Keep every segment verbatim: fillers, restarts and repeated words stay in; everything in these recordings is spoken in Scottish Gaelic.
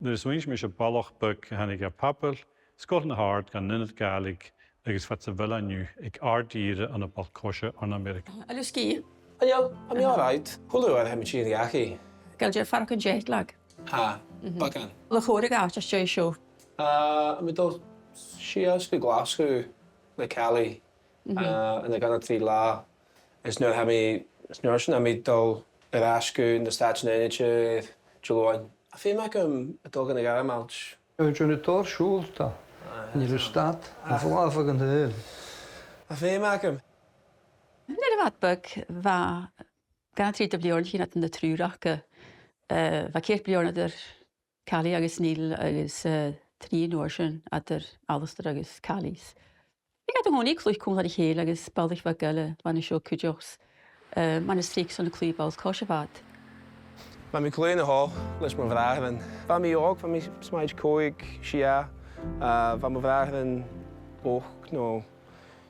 Nuair a bhruidhneas mise balach beag a thàinig à Pobail, sgoil na h-Àird dhan Ionad Gàidhlig, agus fad 's a bheil e an-diugh aig àrd-ìre ann am ball-coise ann an Ameireagaidh. Hello, Sgìth. Hello, am I all right? Chuala thu air, tha mi a' tighinn dhachaigh. Gu bheil thu a' faireachdainn jet lag? Tha, beagan. An do chòrd e riut a-staigh an seo? Ah, tha mi a' dol sìos gu Glaschu le Callie, ah, ann an dà no trì latha. Is nuair a tha mi, is an uair sin tha mi a' dol air ais gu na Stàitean Aonaichte Diluain. Tha feum agam a dhol gu na Gearmailtich. Ò, dèan an tòrr siubhail, tha. Ah, nì thu stad. Ach, a' falbh aig an taobh. Tha feum agam. Nuair a bha iad beag, bha gun a trì de bhliadhnaichean eadar na triùir aca, eh, bha ceithir bliadhna eadar Callie agus Neil agus, eh, trì an uair sin eadar Alasdair agus Callie. Bha iad an-còmhnaidh a' cluich còmhla ri chèile agus balaich bheag eile, bha an seo cuideachd, eh, mar as trice son a' cluich ball-coise a bha iad. Bha mi a' cluich an seo leis mo bhràithrean. Bha mi òg, bha mi 's mathaid còig, sia, eh, bha mo bhràithrean ochd no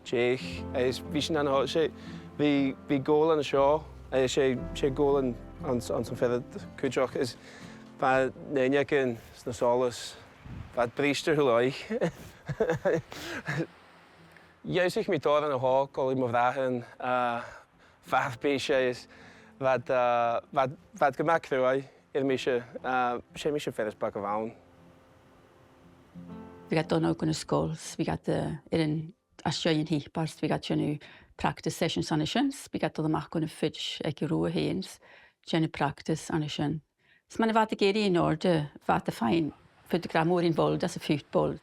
deich, agus bha sinn an seo, 's e, bha, bha goal an seo, agus 's e, 's e goal an, an, anns an fheadhainn cuideachd, is bha na h-uinneagan is na solas, bha iad briste a h-uile oidhche. Dh'ionnsaich mi tòrr an seo còmhla ri mo bhràithrean, eh, far am bi sinn, is bha iad, eh, bha iad, bha iad gu math cruaidh air mise, eh, 's e mise am fear as beag a bh' ann. Bhiodh iad a' dol gu na sgoil, 's bhiodh iad, eh, air an, a' seinn an t-sìobair, 's bhiodh iad a' dèanamh practice sessions an sin, 's bhiodh iad a' dol a-mach gu na pitch aig an Rubha fhèin, 's a' dèanamh practice an sin. Is mar a bha iad ag èirigh an-àirde, bha iad a' faighinn, faodaidh gun robh mòran ball anns a' football.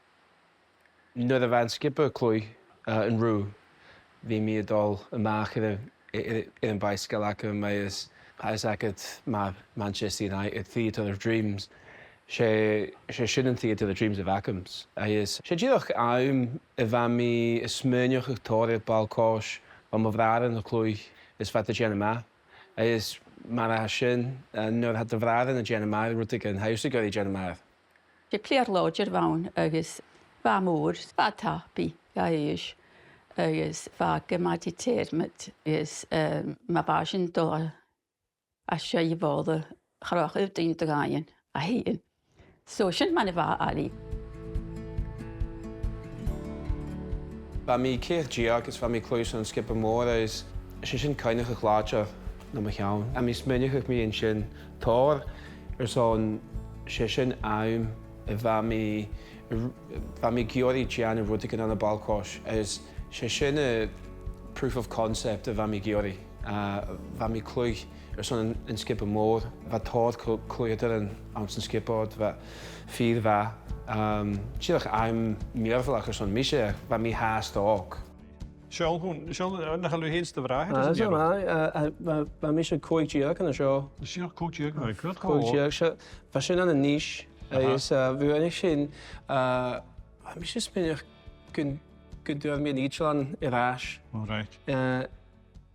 Nuair a bha an sgioba a' cluich, eh, an Rubha, bha mi a' dol a-mach air a, air, air a' bhaidhsagal agam agus, agus agad mar Manchester United, Theatre of Dreams. 'S e, 's e sin an Theatre of Dreams a bh' agamsa. Agus 's e dìreach àm a bha mi a' smaoineachadh tòrr air ball-coise, bha mo bhràithrean a' cluich is bha iad a' dèanamh math. Agus mar a tha sin, eh, nuair a tha do bhràithrean a' dèanamh math air rudeigin, tha thusa ag iarraidh dèanamh math air. 'S e plèar làidir a bh' ann agus bha e mòr, bha e tapaidh dha aois, agus bha e gu math determined, agus, eh, ma bha sinn a' dol a, a sheinn a' bhàlla, cha robh ach aon duine de dh'fhaighinn e fhèin. So sin mar a bha Ali. Bha mi ceithir deug agus bha mi a' cluich son sgioba mòr agus 's e sin coinneachadh làidir nam cheann. Tha mi a' smaoineachadh mi an sin tòrr airson 's e sin àm a bha mi, bha mi ag iarraidh dèanamh rudeigin ann am ball-coise agus 's e sin a' proof of concept a bha mi ag iarraidh. Ah, bha mi a' cluich airson an, an sgioba mòr, bha tòrr cl-, cluicheadairean anns an sgioba ud, bha fìor mhath. Um, dìreach àm mìorbhaileach airson mise, bha mi fhathast òg. Seall, seall, nach eil thu fhèin 's do bhràthair, ah, is e, bha, ah, ah, bha, bha mise còig deug an seo. Is e còig deug, bha, còig deug, 's e, bha sin ann an Nis, aha, agus, ah, bhuannaich sinn, ah, bha mise a' smaoineachadh gun, gun d' fhuair mi an Itealan air ais. All right. Eh,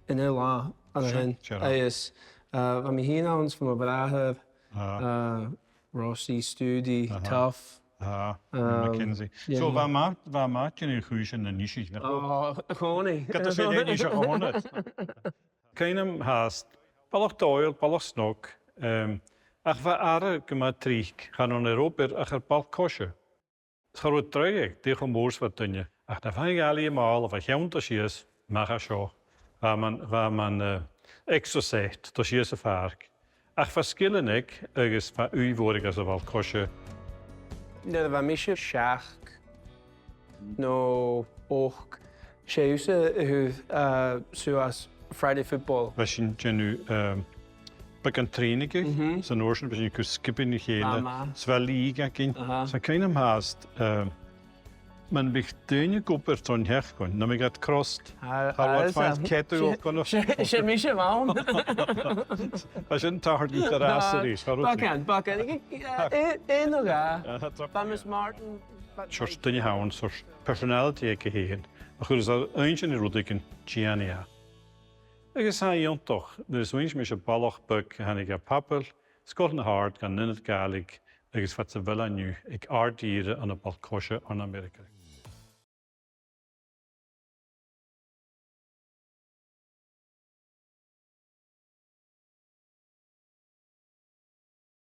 an aon latha an sin. Sure, sure. Agus, uh, bha mi fhìn ann 's bha mo bhràthair, ah, uh, Rossie, Stoody, aha, Tuff, aha, um, McKenzie. Yeah. So bha math, bha math dhen a' chùis ann an Nis, nach robh? Oh, a' chòmhnaidh. Ged a tha sinn an Nis a' chòmhnaidh. Cuimhneam fhathast, balach dòigheil, balach snog, um, ach bha aire gu math tric, chan ann air obair ach air ball-coise. Cha robh dragh aige, dè cho mòr 's a bha duine, ach nam faigheadh Ali a' mhàl, bha e a' ceann a' dol sìos, a-mach à seo. Bha e mar, bha e mar, eh, exocet, a' dol sìos a' phàirc. Ach bha sgilean aige agus bha ùidh mhòr aige sa bhall-coise. Nuair a bha mise seachd no ochd, 's e thusa a fhuair, eh, suas Friday Football. Bha sinn a' dèanamh, ehm, beagan trèanaidh, mhm, 's an uair sin bha sinn a' cur sgiobaidhean ri chèile. Bha, bha. 'S bha lìog againn. Aha. 'S tha cuimhneam fhathast, ehm, mar a bhiodh daoine ag obair tron t-seachdain, nam biodh iad crossed, ah, cha robh iad, ah, faighinn cead a dhol gun a... 'S e, 's e mise a bh' ann. Bha sin a' tachairt an-dràsta a-rithist, cha robh. Beagan, beagan. Eh, eh, aon no dhà. Ah, tha, tha. Bha Miss Martin, bha... Seòrsa duine a th' ann, seòrsa personality aige fhèin, a chuireas air inntinn rudeigin, dèan e. Agus tha e iongantach, nuair a bhruidhneas mise balach beag a thàinig à Pobail, sgoil na h-Àird dhan Ionad Gàidhlig, agus fad 's a bheil e an-diugh aig àrd-ìre ann am ball-coise ann an Ameireagaidh.